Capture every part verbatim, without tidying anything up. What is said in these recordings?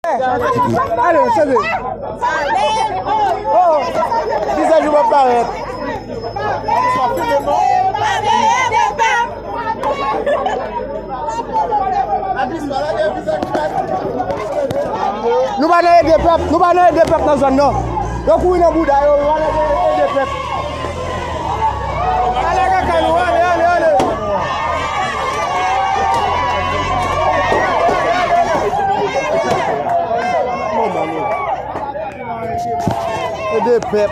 Ale, chante. Oh, vizaj ou pa parèt. Nou pa nan ede pèp, nou pa nan ede pèp nan zòn nan. Yo kouri nan bouda yo, yo pa nan ede pèp. Ale kaka nou, ale, ale, ale. Ede pèp.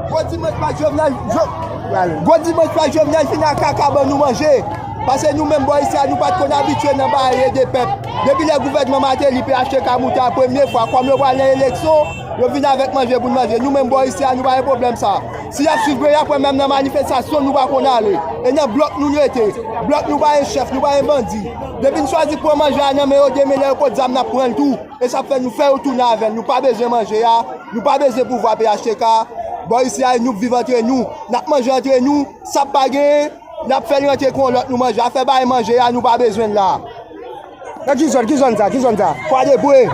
Gwo dimanch pa Jovenel, Jo-, gwo dimanch pa Jovenel fin ak kaka ban nou manje. Paske nou menm bò isi a, nou pa t konn abitye nan bagay ede pèp. Depi lè gouvènman Martelly, P H T K moute a premye fwa, kòm yo pral nan eleksyon, yo vin avèk manje pou n manje. Nou menm bò isi a, nou pa gen pwoblèm sa. Si y ap swiv peyi a, apre menm nan manifestasyon, nou pa konn ale. E nan blòk nou rete. Blòk nou pa gen chèf, nou pa gen bandi. Depi n chwazi pran manje a nan men yo, demen lè yo pot zam, n ap pran l tou. E sa fè nou fè yo tounen avè n. Nou pa bezwen manje a, nou pa bezwen pouvwa P H T K. Bò isi a, nou viv antre nou. N ap manje antre nou. Sa pa genyen, n ap fè l rantre kon lòt nou manje. Afè bay manje a, nou pa bezwen l la. Nan ki zòn, ki zòn sa, ki zòn sa? Kwa de bwe.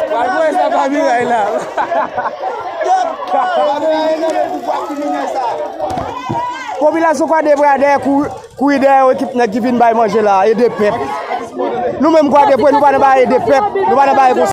Pral voye sa pa miray la. Popilasyon Kwadèpre a dèyè kou-, kouri dèyè ekip nèg ki vin bay manje la, ede pèp. Nou menm Kwadèpre, nou pa nan bay ede pèp, nou pa nan bay